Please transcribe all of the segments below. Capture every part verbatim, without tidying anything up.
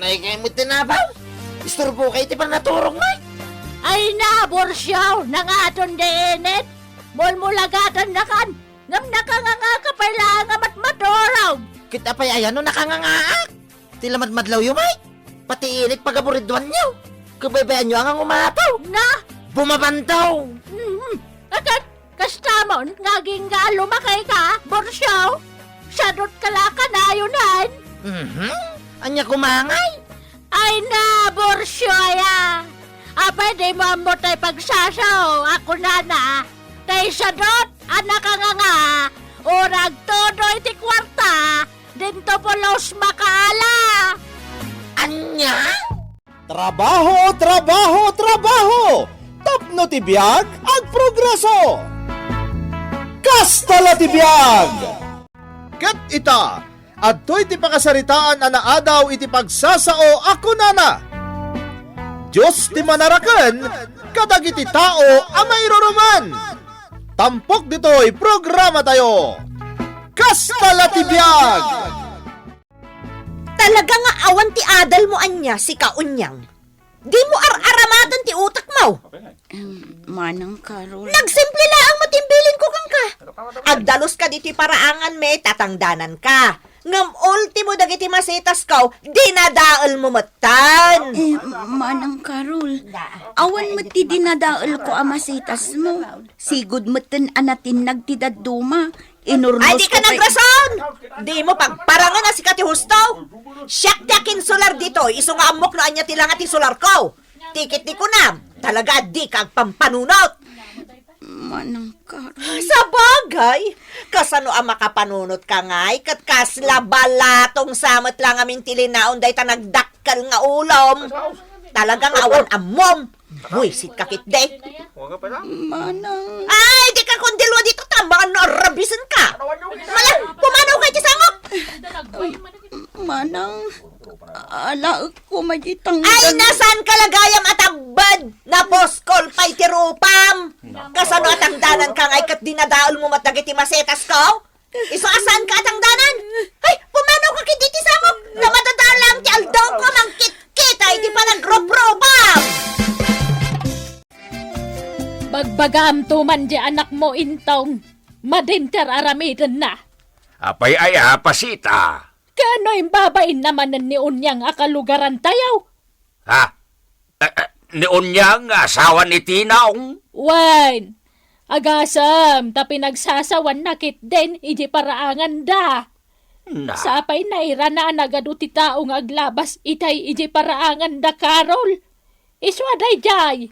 Ay, kay mo tinabaw? Isturbo kay ti panaturog, Mike. Ay na, Borsiaw, nangaton di init. Mulmulagatannakan, ngem nakanganga ka pay laeng a matmaturog. Ket apay aya no nakangangaak? Ti lamadmadlawyo, Mike. Pati init pagaburidwanyo. Kabaybayanyo a nga umataw. Na? Bumabantaw. Mhm. Akat, kastamon nga agingga a lumakay ka, Borsiaw? Sadot ka la kanayon. Mhm. Ania kumangay? Ay na, Borsiaw aya. Apay di mo ammo tay pagsasao a kunana, tay sadot a nakanganga, urag todo iti kuarta, dinto pulos makaala. Ania? Trabaho, trabaho, trabaho! Tapno ti biag, agprogreso! Kasta la ti biag! Ket ita, adtoy ti pakasaritaan a naadaw iti pagsasao a kunana, "Dios ti manaraken kadagiti tao a mairurumen." Tampok ditoy programatayo. Kasta la ti biag! Talaga nga awan ti adalmo ania, sika Unyang. Dimo ar-aramaten ti utekmo. Em, Manang Carol. Nagsimple laeng met ti imbilinko kenka. Agdaluska ditoy paraanganmi, ta tangdananka. Ngem ultimo dagiti masitasko, dinadaelmo metten. Eh, Manang Carol, awan met ti dinadaelko a masitasmo. Sigud metten a natinnag ti dadduma. Inurnos Ay, di ka ko kay nagrason! Dimo pagparangen a sika ti husto! Siak ti akinsular ditoy, isu nga ammok no ania ti langa ti sularko. Ti ket ni kunam, talaga a dika agpampanunot. Manang Carol. Sabagay, kasano a makapanunot ka ngay, ket kasla balatong sa met la ngamin ti linaon dayta nagdakkel nga ulom. Talaga nga awan ammom. Buisit ka, kitdi. Manang. Ay, di ka kundilwa dito, tambangan no arabisen ka. Mala, pumanaw ka iti sangok. Manang, alaek ko madi tangdan. Ay, nasan ka lagayam a tabbed? Naposkol pay ti rupam. Kasano a tangdanan ka ngay ket dinadaelmo met dagiti masetas ko? Isu a saan ka a tangdanan? Ay, pumanaw ka ket iti sangok. Namadadalan ti aldaw ko a mangkitkita iti panagruprupam. Bagbagaam to man di anakmo, Intong. Madin ti ar-aramidenna. Apay aya, Pasita? Kaano imbabainna manen ni Unyang a kalugarantayo? Ha? Eh, eh, ni Unyang nga asawa ni Tinong? Wen, agasem ta pinagsasawanna ketdin iti paraanganda. Na. Sapay nairana a nagadu ti tao nga aglabas itay iti paraanganda, Carol. Isu a daydiay,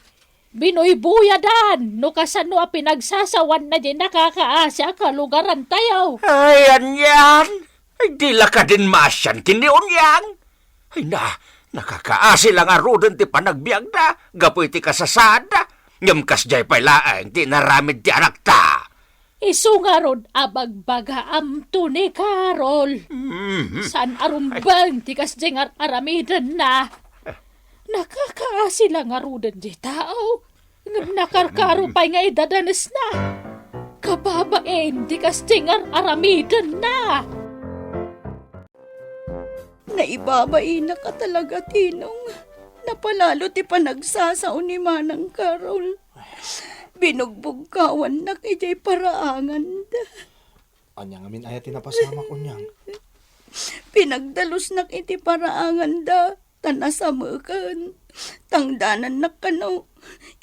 binuybuyadan no kasano a pinagsasawanna diay nakakaasi a kalugarantayo. Ay, anian? Ay, di la kadin maasian ken ni Unyang? Ay na, nakakaasi la ngaruden ti panagbiagda gapu iti kasasaadda, ngem kasdiay pay laeng ti inaramid ti anakta. Isu ngarud a bagbagaamto ni Carol. Mhm. Saan a rumbeng ti kasdiay nga ar-aramidenna. Nakakaasi la ngaruden diay tao, ngem nakarkaro pay nga idadanesna. Kababain ti kasdiay nga ar-aramidenna. Naibabainaka talaga, Tinong. Napalalo ti panagsasao ni Manang Carol. Binugbugkawannak idiay paraanganda. Ania ngamin aya ti napasamak, Unyang? Pinagdalusnak iti paraanganda, ta nasameken. Tangdanannak kano,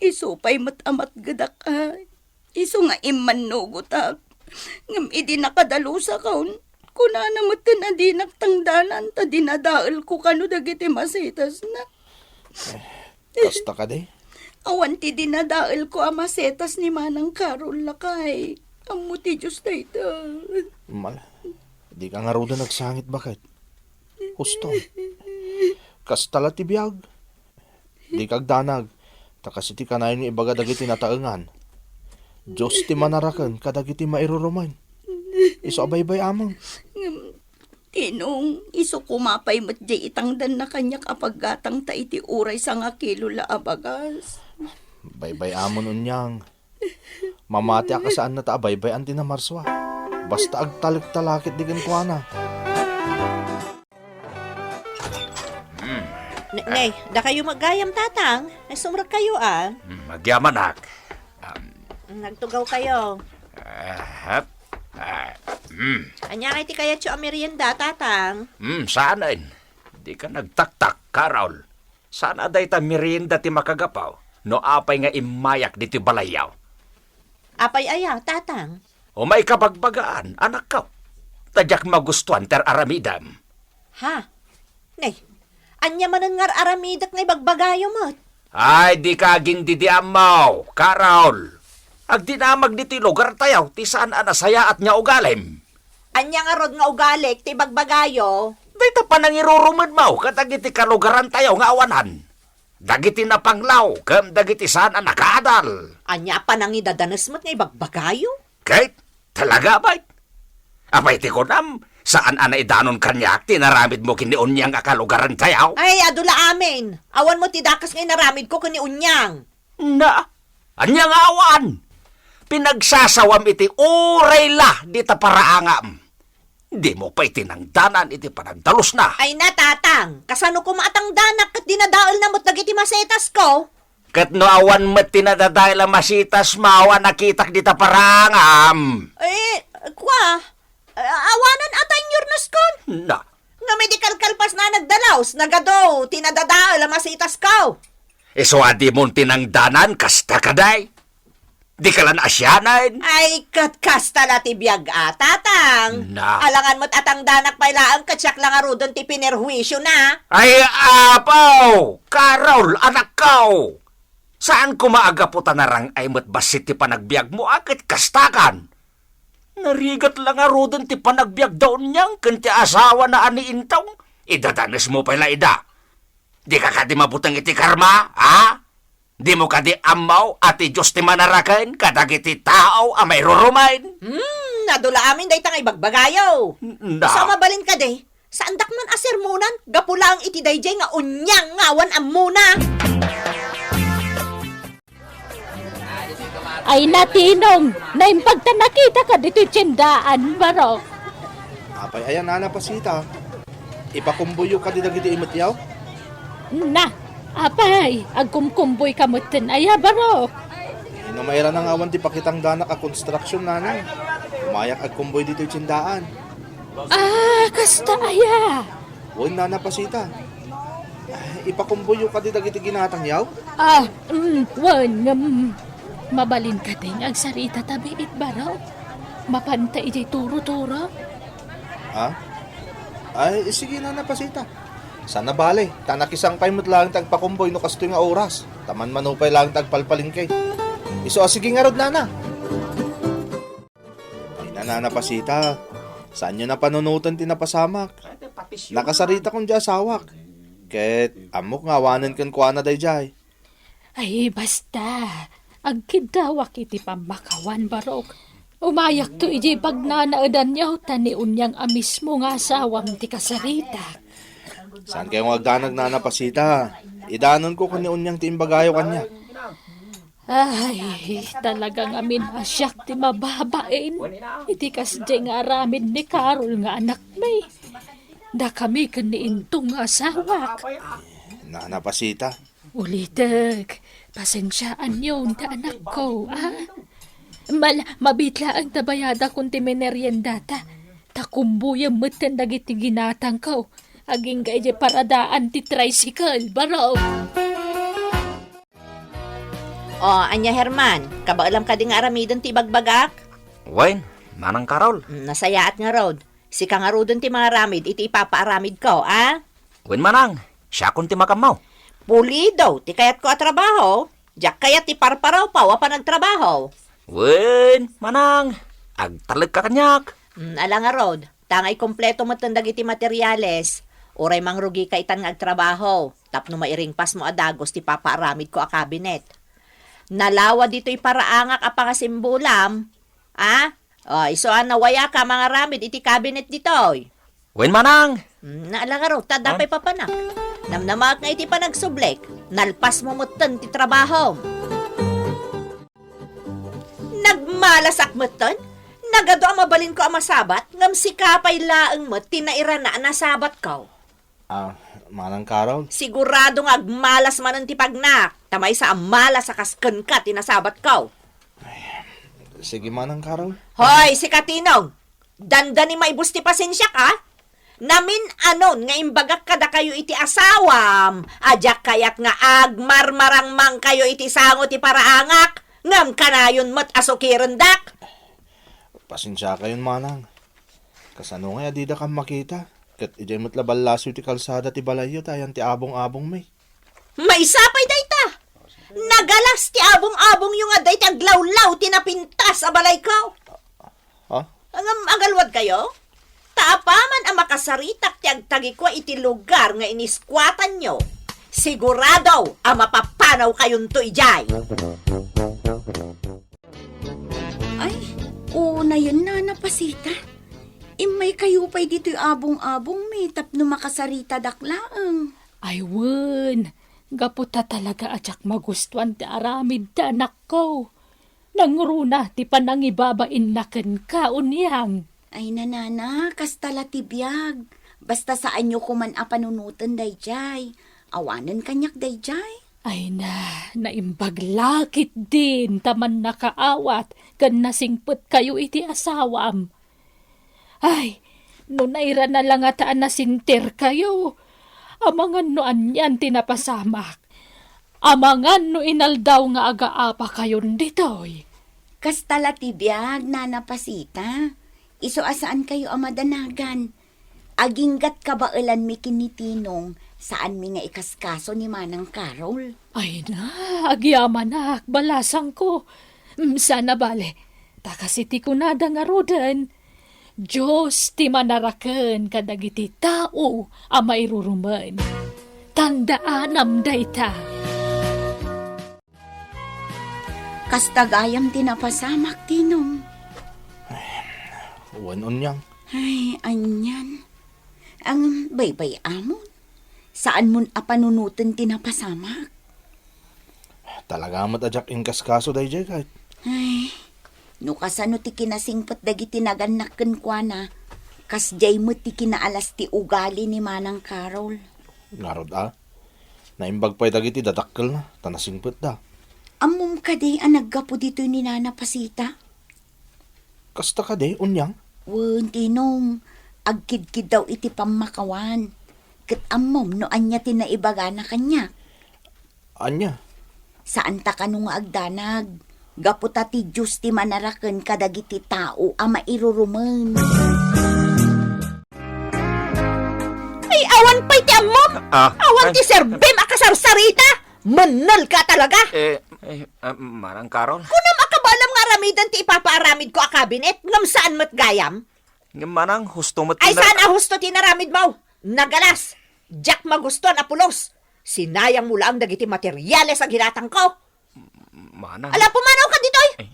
isu pay met a matgedak a isu nga immannugotak. Ngem idi nakadalusakon, kunana metten a dinak tangdanan ta dinadaelko kano dagiti masetasna. Eh, kasta kadi? Awan ti dinadaelko a masetas ni Manang Carol, lakay. Ammo ti Dios dayta. Mala, dika ngaruden agsangit, baket. Husto. Kasta la ti biag. Dika agdanag, ta kas iti kanayon nga ibaga dagiti nataengan, Dios ti manaraken kadagiti mairurumen. Isu a baybay-amon. Ngem, Tinong, isu koma pay met diay itangdanna kaniak a paggatangta iti uray sangakilo la a bagas. Baybay-amon, Unyang. Mamati a kasaanna ta abaybay-an ti namarsua. Basta agtalek ta la ketdi kenkuana. Hmm. N-, Ah. Nay, dakayo met gayam, Tatang. Ay, sumrekkayo, a. Hmm, agyamanak. Um, Nagtugaw kayo. Ahap. Ah, hmm. Ania ngay ti kayatyo a merienda, Tatang? Hmm, saanen. Dika nagtaktak, Carol. Saan a dayta merienda ti makagapu no apay nga immayak ditoy balayyo? Apay aya, Tatang? Umay kabagbagaan, anakko. Ta diak magustuan ti ar-aramidem. Ha? Nay, ania manen nga ar-aramidek nga ibagbagayo met? Ay, dika agindidi ammo, Carol. Agdinamag ditoy lugartayo ti saan a nasayaat nga ugalim. Ania ngarud nga ugalik ti ibagbagayo? Dayta panangirurumedmo kadagiti kalugarantayo nga awanan. Dagiti napanglaw ken dagiti saan a nakaadal. Ania a panangidadanes met nga ibagbagayo? Ket, talaga, bay? Apay ti kunam, saan a naidanon kaniak ti inaramidmo ken ni Unyang a kalugarantayo? Ay, adu la amin. Awan met ti dakes nga inaramidko ken ni Unyang. Na, ania nga awan? Pinagsasawam iti uray la dita paraangam. Dimo pay tinangdanan iti panagdalusna. Ay na, Tatang, kasano koma a tangdanak ket dinadaelna met dagiti masetasko? Ket no awan met ti nadadael a masetasmo a nakitak dita paraangam. Eh, kua, a-, awanan a tanyornaskon. Na. Ngem idi kalkalpasna a nagdalus, nagadu ti nadadael a masetasko. Isu a dimon tinangdanan, kasta kadi? Dika la naasianen? Ay, ket kasta la ti biag a, Tatang. Na. Alangan met a tangdanak pay laeng ket siak la ngaruden ti pinerhuisiona. Ay, apo! Carol, anakko! Saan koma a gapu ta narang-ay met bassit ti panagbiagmo a ket kastakan. Narigat la ngaruden ti panagbiag da Unyang ken ti asawana a ni Intong. Idadanesmo pay la ida. Dika kadi mabuteng iti karma, a? Dimo kadi ammo a ti Dios ti manaraken kadagiti tao a mairurumen? Hmm, adu la amin dayta nga ibagbagayo. N-, na. Isu a mabalin kadi, saandak man a sermonan, gapu laeng iti daydiay nga Unyang nga awan ammona. Ay, natinong, naimbag ta nakitaka ditoy tiendaan, Barok. Apay aya, Nana Pasita? Ipakumboyyo kadi dagiti imetyaw? Na, apay, agkumkumboyka metten aya, Barok? Inumay ra nga awan ti pakitangdanak a konstruksion, Nana. Umayak agkumboy ditoy tiendaan. Ah, kasta aya? Wen, Nana Pasita. Ipakumboyyo kadi dagiti ginatangyaw? Ah, mm, wen, ngem mabalin kadi nga agsarita ta biit, Barok? Mapanta idiay turo-turo? Ha? Ay, sige, Nana Pasita. Saan a bale, ta nakisangpay met laeng ti agpakumboy no kastoy nga oras. Ta manmano pay laeng ti agpalpalengke. Isu a, sige ngarud, Nana. Ay, Nana Pasita, saanyo a panunoten ti napasamak. Nakasaritakon diay asawak. Ket ammok nga awanen kenkuana daydiay. Ay, basta. Agkiddawak iti pammakawan, Barok. Umayakto idiay pagnanaedanyo, ta ni Unyang a mismo nga asawam ti kasaritak. Saankayo nga agdanag, Nana Pasita? Idanonko ken ni Unyang ti imbagayo kaniak. Ay, talaga ngamin a siak ti mababain iti kasdiay nga aramid ni Carol nga anakmi. Dakami ken ni Intong nga asawak. Nana Pasita. Ulitek, pasensiaanyon ta anakko, a? Mal-, mabitlaeng ta bayadakon ti meriendata. Ta kumboyem metten dagiti ginatangko. Agingga idiay paradaan ti tricycle, Barok. O, ania, Herman? Kabaelam kadi nga aramiden ti ibagbagak? Wen, Manang Carol. Mm, nasayaat ngarud. Sika ngaruden ti mangaramid iti ipapaaramidko, a? Wen, Manang. Siakon ti makammaw. Pulido ti kayatko a trabaho. Diak kayat ti parparawpaw a panagtrabaho. Wen, Manang. Agtalekka kaniak. Mm, ala ngarud. Ta nga ikumpleto metten dagiti materiales, uray mangrugika itan nga agtrabaho tapno mairingpasmo a dagus ti papaaramidko a kabinet. Nalawa ditoy paraangak a pangasimbulam, a? O, isu a, nawayaka mangaramid iti kabinet ditoy. Wen, Manang. Hmm, naalangaro, ta adda pay papanak. Namnamaek nga iti panagsublek, nalpasmo metten ti trabahom. Nagmalasak metten, nagadu a mabalinko a masabat, ngem sika pay laeng met ti nairana a nasabatko. Ah, Manang Carol? Sigurado nga agmalas manen ti pagnak, ta maysa a malas a kas kenka ti nasabatko. Sige, Manang Carol. Hoy, sika Tinong! Dandani maibus ti pasensiak, a? Namin-anon nga imbagak kadakayo iti asawam a diak kayat nga agmarmarangmangkayo iti sango ti paraangak, ngem kanayon met a sukirendak. Pasensiakayon, Manang. Kasano ngay a didakam makita? Ket idiay met la ballasiw ti kalsada ti balayyo ta ayan ti abong-abongmi. Maysa pay dayta! Nagalas ti abong-abongyo nga adda iti aglawlaw ti napintas a balayko. Ha? Ngem agalwadkayo? Ta apaman a makasaritak ti agtagikua iti lugar nga iniskuatanyo, sigurado a mapapanawkayonto idiay. Ay, unayen, Nana Pasita. Immaykayo pay ditoy abong-abongmi tapno makasaritadak laeng. Ay wen, gapu ta talaga a diak magustuan ti aramidda, anakko. Nangruna ti panangibabainna kenka, Unyang. Ay, Nana, kasta la ti biag. Basta saanyo koman a panunoten daydiay. Awanen kaniak daydiay. Ay na, naimbag la ketdin ta mannakaawat ken nasingpetkayo iti asawam. Ay, no nairana la ngata a nasentirkayo, amangan no anian ti napasamak. Amangan no inaldaw nga agaapakayon ditoy. Kasta la ti biag, Nana Pasita. Isu a saankayo a madanagan. Aginggat kabaelanmi ken ni Tinong, saanmi nga ikaskaso ni Manang Carol. Ay na, agyamanak, balasangko. Mm, saan a bale, ta kas iti kunada ngaruden, Dios ti manaraken kadagiti tao a mairurumen. Tandaanam dayta. Kasta gayam ti napasamak, Tinong. Wen, Unyang. Ay, anian. Ang baybay-amon. Saanmon a panunoten ti napasamak. Talaga met a diak inkaskaso daydiay, ket. Ay, no kasano ti kinasingpet dagiti nagannak kenkuana, kasdiay met ti kinaalas ti ugali ni Manang Carol. Ngarud a, naimbag pay dagiti dadakkelna, ta nasingpetda. Ammom kadi a naggapu ditoy ni Nana Pasita? Kasta kadi, Unyang? Wen, Tinong, agkidkiddaw iti pammakawan. Ket ammom no ania ti naibagana kaniak? Ania? Saanta kano nga agdanag. Gapu ta ti Dios ti manaraken kadagiti tao a mairurumen. Ay, awan pay ti ammom! Ah, awan ay, ti serbim a kasarsarita! Mennel ka talaga! Eh, eh, ah, Manang Carol? Kunam a kabaelam nga aramidan ti ipapaaramidko a kabinet, ngem saan met gayam? Ngem manang, husto met ti... Ay, na- saan a husto ti inaramidmo? Nagalas! Diak magustuan a pulos! Sinayangmo laeng dagiti materiales a ginatangko! Manang. Ala, pumanawka ditoy! Ay.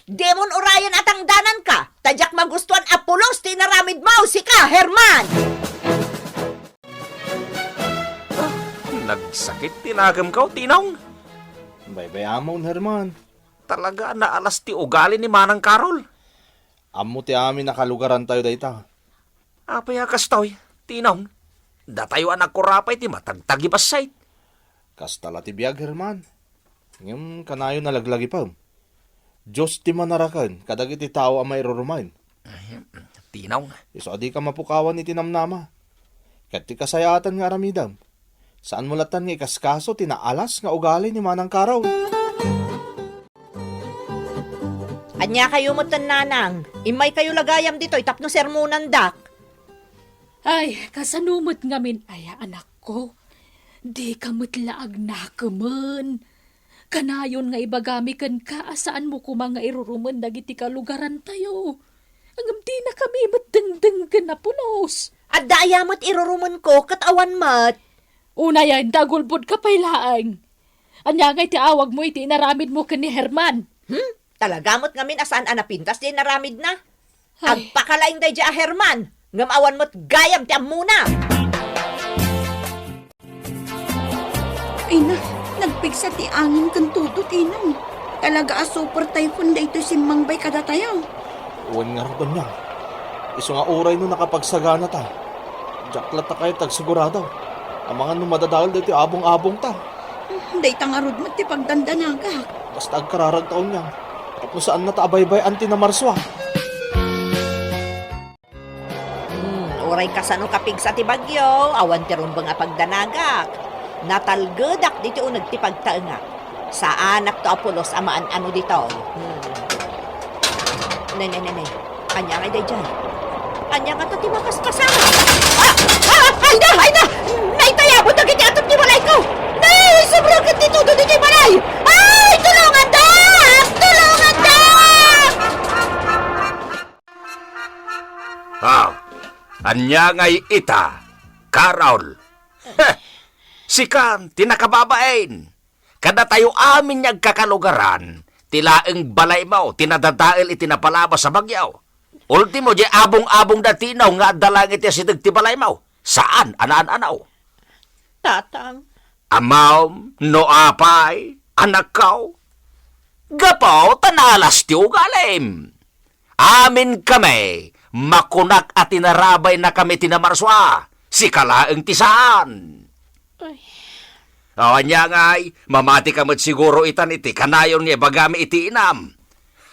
Dimon urayen a tangdananka, ta diak magustuan a pulos ti inaramidmo, sika, Herman! Ah, nagsakit ti nakemko, Tinong. Baybay-amon, Herman. Talaga, naalas ti ugali ni Manang Carol. Ammo ti amin a kalugarantayo dayta. Apay a kastoy, Tinong? Datayo a nagkurapay ti matagtagibassit. Kasta la ti biag, Herman. Ngem kanayon a laglagipem. Dios ti manaraken kadagiti tao a mairurumen. Ay, Tinong. Isu a dika mapukawan iti namnama. Ket ti kasayaatan nga aramidem, saanmo latta nga ikaskaso ti naalas nga ugali ni Manang Carol. Ania kayo metten, Nanang? Immaykayo la gayam ditoy tapno sermonandak. Ay, kasano met ngamin aya, anakko? Dika met la agnakemen. Kanayon nga ibagami kenka a saanmo koma nga irurumen dagiti kalugarantayo. Ngem dinakami met dengdenggen a pulos. Adda aya met irurumenko ket awan met. Unayen ta agulbodka pay laeng. Ania ngay ti awagmo iti inaramidmo ken ni Herman? Hmm? Talaga met ngamin a saan a napintas ti inaramidna? Ay. Agpakalaing daydiay a Herman, ngem awan met gayam ti ammona. Ay na, nagpigsa ti angin ken tuto, Tinong. Talaga a super typhoon daytoy simmangbay kadatayo. Wen ngarud, Unyang. Isu nga uray no nakapagsaganata, diak latta kayat agsigurado. Amangan no madadael daytoy abong-abongta. Dayta ngarud met ti pagdandanagak. Basta agkararagta onian. Tapno saannata a baybay-an ti namarsua. Hmm, uray kasano kapigsa ti bagyo, awan ti rumbeng a pagdanagak. Natalgedak ditoy uneg ti pagtaengak. Saanakto a pulos a maan-ano ditoy. Hmm. Ne, ne, ne, ne. Ania ngay daydiay? Ania ngata ti makaskasarang? Ah! Ah! Ayna! Ayna! Naitayabon dagiti atop ti balayko! Naisubro ket ti tudo ditoy balay! Ay! Tulongandak! Tulongandak! Ah, ania ngay ita, Carol? Heh! Sikan ti nakababain. Kadatayo amin nga agkakalugaran, ti laeng balaymo ti nadadael iti napalabas a bagyo. Ultimo, diay abong-abong da tinaw nga adda laeng iti asideg ti balaymo. Saan a naan-anaw. Tatang. Amam, no apay, anakko. Gapu ta nalas ti ugalim. Aminkami, makunak a tinarabaynakami ti namarsua. Sika laeng ti saan. Ay. O, ania ngay, mamatika met siguro itan iti kanayon nga ibagami iti inam.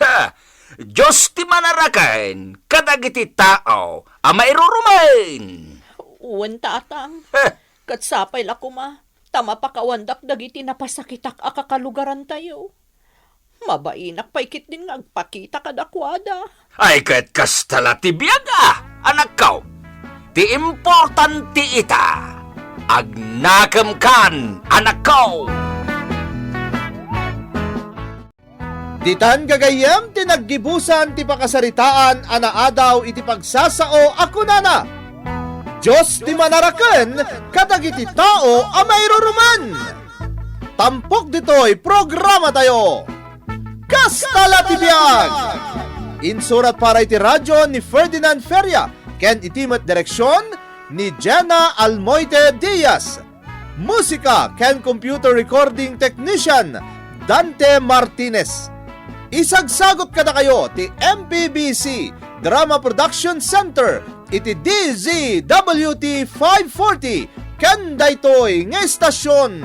Ha! Dios ti manaraken kadagiti tao a mairurumen. Wen, Tatang. Heh. Ket sapay la koma, ta mapakawandak dagiti napasakitak a kakalugarantayo. Mabainak pay ketdin nga agpakita kadakuada. Ay, ket kasta la ti biag a, anakko. Ti importante ita, agnakemkan, anakko. Ditan gagayyem ti naggibusan ti pakasaritaan a naadaw iti pagsasao a kunana, "Dios ti manaraken kadagiti tao a mairuruman." Tampok ditoy programatayo, Kasta la ti biag! Insurat para iti radio ni Ferdinand Feria ken iti met direksion ni Jenna Almoite Diaz. Musika ken computer recording technician, Dante Martinez. Isagsagot kadakayo ti M P B C Drama Production Center iti D Z W T five forty ken daytoy nga estasion.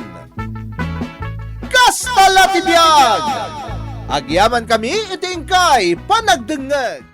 Kasta la ti biag! Agyamankami iti inkay panagdengngeg.